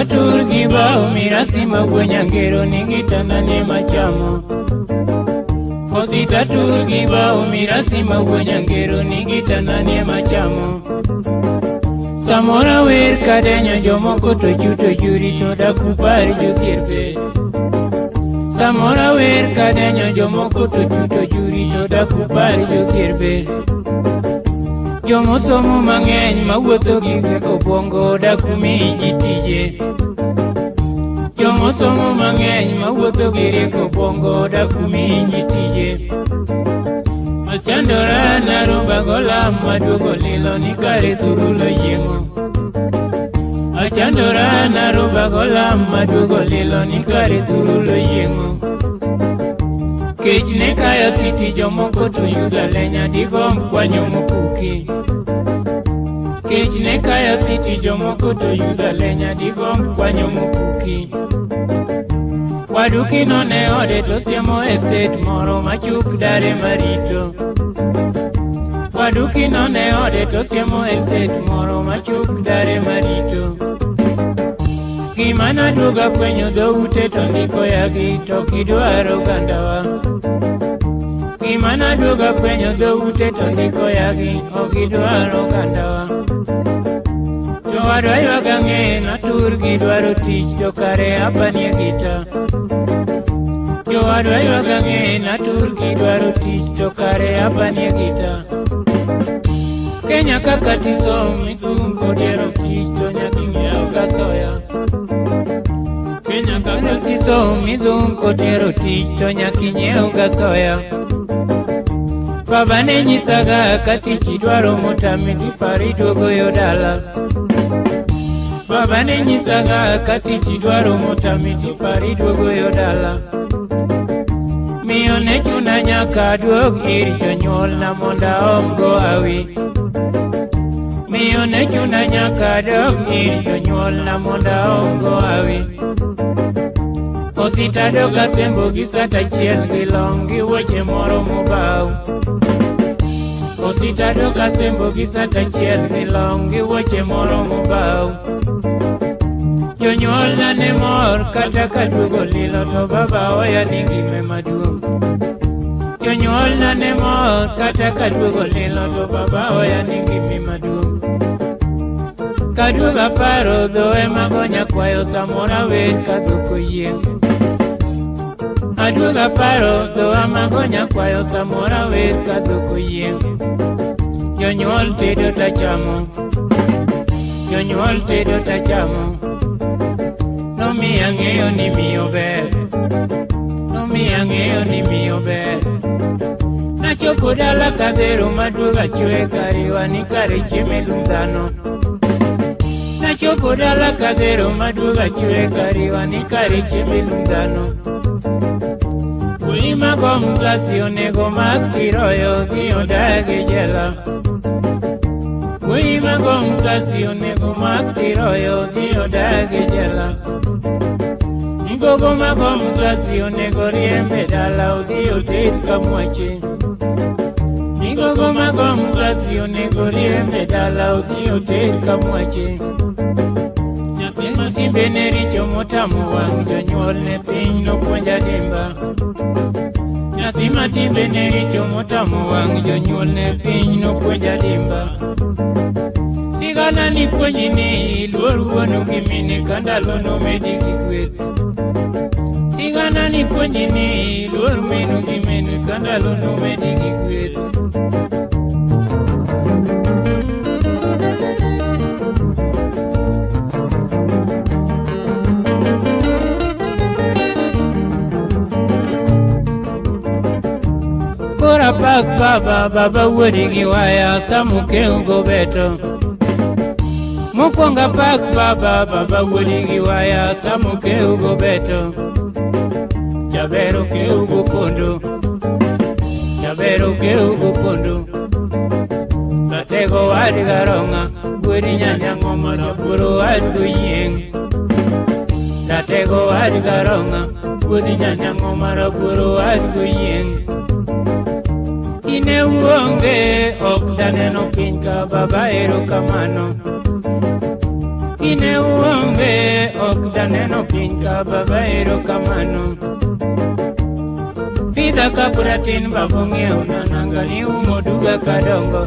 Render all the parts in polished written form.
Osita tur gi bao mirasi magwenyangero nigi tandane machamo. Osita tur gi bao mirasi magwenyangero nigi tandane machamo. Samora wer kadenyo jomoko to chuto juri to dakupar jodhier be. Samora wer kadenyo jomoko to chuto juri to dakupar jodhier be. Jomosomo mang'eny mawuotho gi rieko obwongo dakumi ji tije. Jomosomo mang'eny mawuotho gi rieko obwongo dakumi ji tije. Achandora narumba golam maduogo lilo ni kare thurulo yieng'o. Achandora narumba golam maduogo lilo ni kare thurulo yieng'o. Kech ne kaya siti jomoko to yudo lenya digomb kwanyo mopuki. Kech ne kaya siti jomoko to yudo lenya digomb kwanyo mopuki. Waduki none ode to siemo estate moro machuk dare marito. Waduki none ode to siemo estate moro machuk dare marito. Gima naduogo fwenyo dhoute to ndiko yagi to kidwaro ogandawa. Gima naduogo fwenyo dhoute to ndiko yagi ok gidwaro ogandawa. To wadwa ywago ang'e natur gidwaro tich to kare apanie gita. Jowadwa ywago ang'e natur gidwaro tich to kare apanie gita. Kenya kaka tisom ithum kodiero tich to nyaka ing'iew kasoya. Kenya kaka tisom ithum kodiero tich to nyaka inyiew gasoya. Baba ne nyisaga ka tich idwaro motami tipar iduogo yo dala. Baba ne nyisaga ka tich idwaro motami tipar iduogo yo dala. Miyo ne chuna nyaka aduog ir jonyuolna mondo aom go hawi. Miyo ne chuna nyaka adog ir jonyuolna mondo aom go hawi. Osita dok asembo gi sat achiel gi long gi wuoche moro mobaw. Osita dok asembo gi sat achiel gi long gi wuoche moro mobaw. Jonyuolna ne mor kata kaduogo lilo to baba oya ni ngime maduong'. Jonyuolna ne mor kata kaduogo lilo to baba oya ni ngime maduong'. Kaduogo aparo dhowe magonya kwayo samoro awer ka dhok oyieng'. Aduogo aparo dhowa magonya kwayo samoro awer ka dhok oyieng'. Jonyuol tedo tachamo, jonyuol tedo tachamo. Nomiyo ang'eyo ni miyo ber, nomiyo ang'eyo ni miyo ber. Nachopo dala kadhero maduogo achwe kariwa ni kare chiemo e lum dhano. Nachopo dala kadhero maduogo achwe kariwa ni kare chiemo e lum dhano. Wuoyi mago mzazi onego mak tiroyo dhi odagi jela. Wuoyi mago mzazi onego mak tiroyo dhi odagi jela. Mgogo mago mzazi onego riembe dala odhi oted kamwache. Migogo mago mzazi onego riembe dala odhi oted kamwache. Nyathi ma timbene richo motamo wang' jonyuolne piny nopuonja dimba. Nyathi ma timbene richo motamo wang' jonyuolne piny nopuonja dimba. Sigana ni puonji ni iluor wuonu gi mine ka ndalo nomedi gi gweth. Sigana ni puonji ni iluor minu gi minu ka ndalo nomedi gi gweth. Koro apak baba, baba wuodi gi waya samokeu gobeto. Mokwongo apak baba, baba wuodi gi waya samokeu gobeto. Jaber okeu gokondo, jaber okeu gokondo. Ratego wad garong'a, wuodi nyanyang'o raburu wad goyieng'. Ratego wad garong'a, wuodi nyanyang'o raburu wad goyieng'. Ine uonge ok daneno piny ka baba erokamano. Ine uonge ok daneno piny ka baba erokamano. Pidha kapura tin baba ong'iewna nanga ni umo duga kadongo.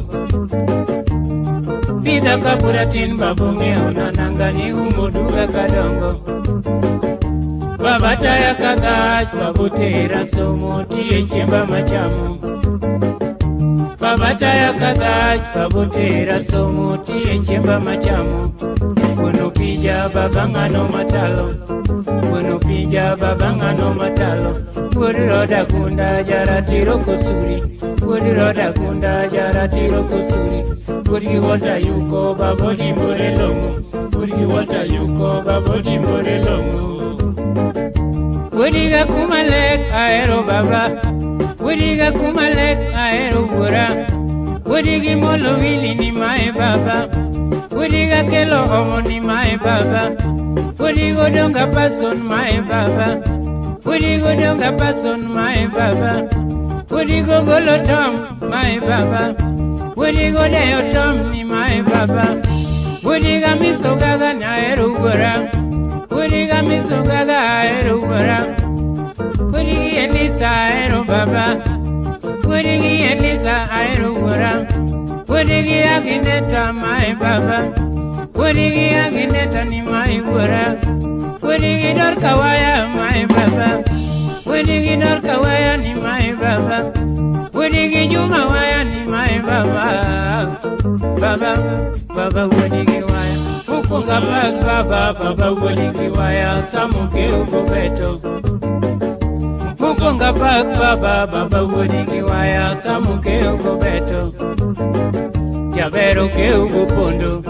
Pidha kapura tin baba ong'iewna nanga ni umo duga kadongo. Baba taya kadhach baba tera somo tiye chiemba machamo. Baba taya kadhach baba tera somo tiye chiemba machamo. Wuon opija baba ng'ano matalo, wuon opija baba ng'ano matalo. Wuod Roda Gunda jaratiro kosuri, wuod Roda Gunda jaratiro kosuri. Wuod gi Walter Yuko baba odimbore long'o, wuod gi Walter Yuko baba odimbore long'o. Wuodiga kuma lek ahero baba, wuodiga kuma lek ahero wuora. Wuodigi molo wili ni mae baba, wuodiga kelo omo ni mae baba. Wuodigo donga pason mae baba, wuodigo donga pason mae baba. Wuodigo golo tom mae baba, wuodigo deyo tom ni mae baba. Wuodiga misogaga nahero wuora, wuodiga misogaga ahero wuora. Wuodigi Elisa ahero baba, wuodigi Elisa ahero wuora. Wuodigi Agineta mae baba, wuodigi Agineta ni mae wuora. Wuodigi Dorka waya mae baba, wuodigi Dorka waya ni mae baba. Wuodigi Juma waya ni mae baba. Baba, baba wuodigi waya. Mukunga bag baba, baba wuodigi waya. Samuke ugobeto. Mukunga bag baba, baba wuodigi waya. Samuke ugobeto. Jabero ke ugopondo,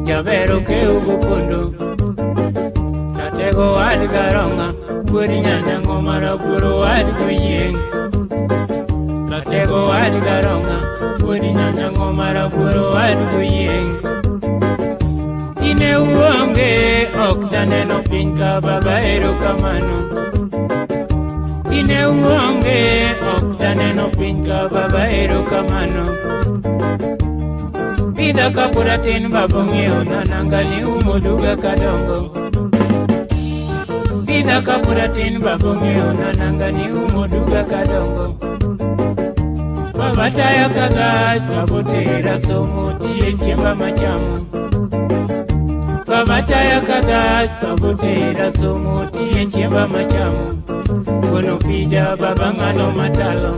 jabero ke ugopondo. Tatego wad garonga, wuod nyanyango maraburo wad goyieng'. Tatego wad garonga, wuod nyanyango maraburo wad goyieng'. Ine uonge ok daneno piny ka baba erokamano. Ine uonge ok daneno piny ka baba erokamano. Pidha kapura tin baba ong'iewna nanga ni umo duga kadongo. Pidha kapura tin baba ong'iewna nanga ni umo duga kadongo. Baba taya kadhach baba tera somo tiye chiemba machamo. Baba taya kadhach baba tera somo tiye chiemba machamo. Wuon opija baba ng'ano matalo,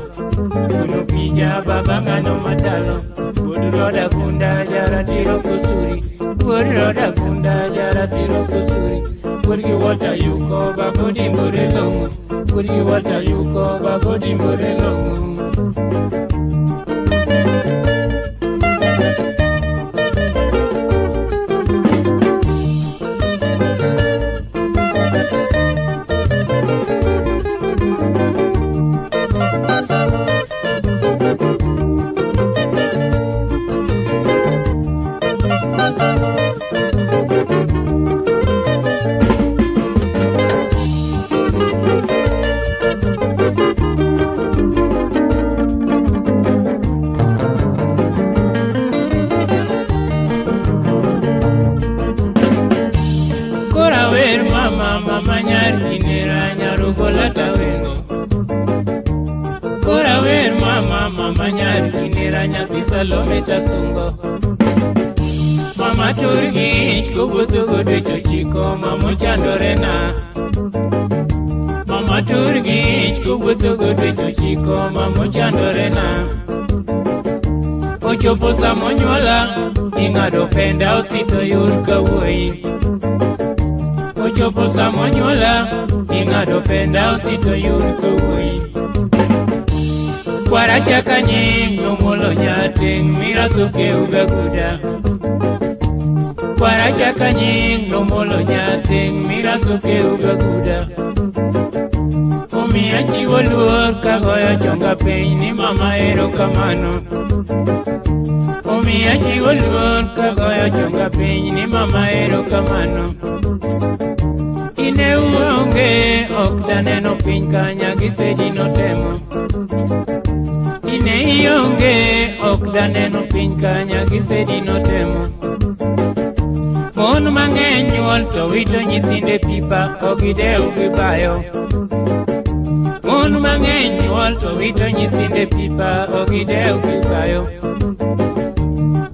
wuon opija baba ng'ano matalo. Wuod Roda Gunda jaratiro kosuri, wuod Roda Gunda jaratiro kosuri. Wuod gi Walter Yuko baba odimbore long'o, wuod gi Walter Yuko baba odimbore long'o. Mama, mama nyar kinera nyarugola tawengo. Kora wer mama, mama nyar kinera nyathi Salome tasungo. Mama turgi ich kowuotho go dweche ochiko, mama ochandore na. Mama turgi ich kowuotho go dweche ochiko, mama ochandore na. Ochopo samonyuola, ing'ado penda osito yud kawuoyi. Ochopo samonyuola, ing'ado penda osito yud kawuoyi. Kwara chaka nying nomuolo nyateng' miraso keu gaguda. Kwara chaka nying nomuolo nyateng' miraso keu gaguda. Omiya chiwo luor kagoyo chonga piny ni mama erokamano. Omiya chiwo luor kagoyo chonga piny ni mama erokamano. Ine uonge ok daneno piny ka nyagisedi notemo. Ine ionge ok daneno piny ka nyagisedi notemo. Mon mang'eny nyuol to wito nyithinde pipa ok gidew gibayo. Mon mang'eny nyuol to wito nyithinde pipa ok gidew gibayo.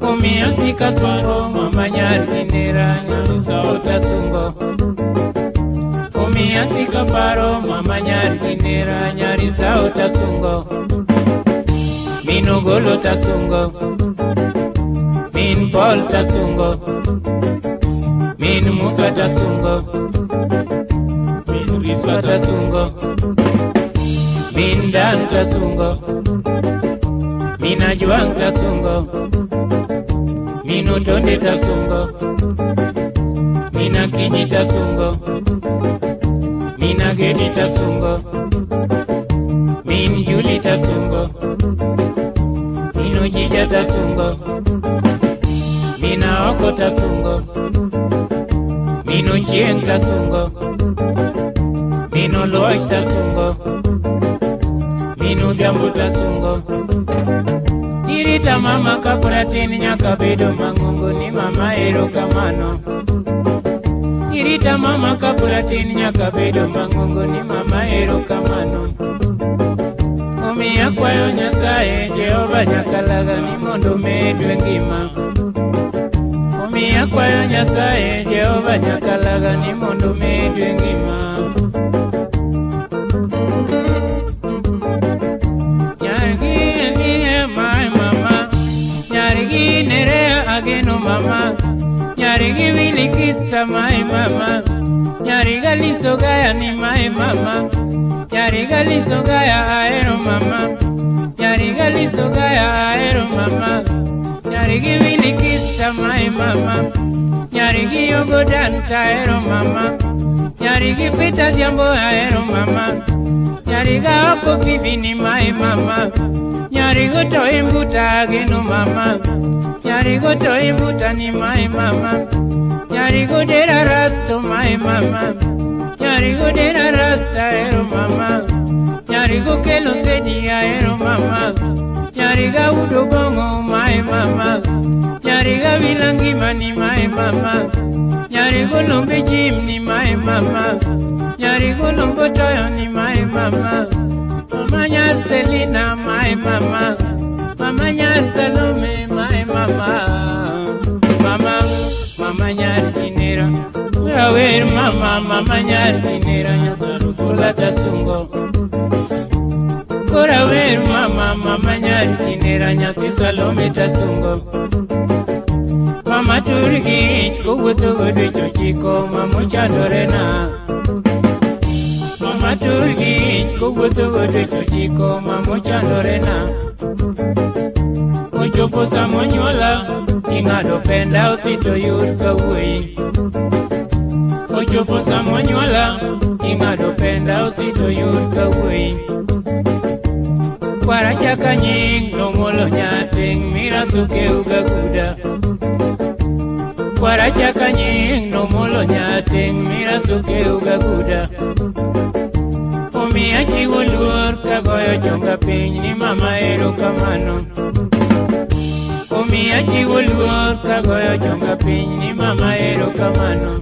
Omiyo sika sungo mama nyar ginera nyar tasungo. Omiyo sika paro mama nyar ginera nyar tasungo. Min Ogolo tasungo. Min Paul tasungo. Min Musa tasungo. Min Riswa tasungo. Min Dan tasungo. Min Ajwang tasungo. Min Otonde tasungo. Min Akinyi tasungo. Min Agedi tasungo. Min Juli tasungo. Min Ojija tasungo. Min Aoko tasungo. Min Ochieng tasungo. Min Oluoch tasungo. Min Odhiambo tasungo. Irita mama kapod atin nyaka bedo mang'ongo ni mama erokamano. Irita mama kapod atin nyaka bedo mang'ongo ni mama erokamano. Omiyo akwayo Nyasaye Jehova Nyakalaga ni mondo omedwe ngima. Omiyo akwayo Nyasaye Jehova Nyakalaga ni mondo omedwe ngima. Nyargi nerea ageno mama. Nyargi Willy Kista my mama. Nyariga Lisogaya ni my mama. Nyariga Lisogaya aero mama. Nyariga Lisogaya aero mama. Nyargi Willy Kista my mama. Nyargi Yogodan aero mama. Nyargi Peter Jambo aero mama. Nyariga Oko Bibi ni my mama. Nyarigo toi mbuta ageno mama. Nyarigo toi mbuta ni my mama. Nyarigo dera rasto my mama. Nyarigo dera rasta ero mama. Nyarigo kelo sedi aero mama. Nyariga udo bongo my mama. Nyariga vilangima ni my mama. Nyarigo lombe jim ni my mama. Nyarigo lombo toyo ni my mama. Mama nyar Selina my mama. Mama nyar Salome my mama. Mama, mama nyar Ginera. Awer mama, mama nyar Ginera nyakarukula tasungo. Kora wer mama, mama nyar Ginera nyathi Salome tasungo. Mama turgi ich kowuotho godo chochiko mama ochandore na. Mama turgi ich kowuotho godo chochiko mama ochandore na. Ochopo samonyuola ing'ado penda osito yud kawuoyi. Ochopo samonyuola ing'ado penda osito yud kawuoyi. Kwara chaka nying nomolo nyateng mirasuke ugakuda. Kwara chaka nying nomolo nyateng mirasuke ugakuda. Omiyo achiwo luor kagoyo chonga piny ni mama erokamano. Omiyo achiwo luor kagoyo chonga piny ni mama erokamano.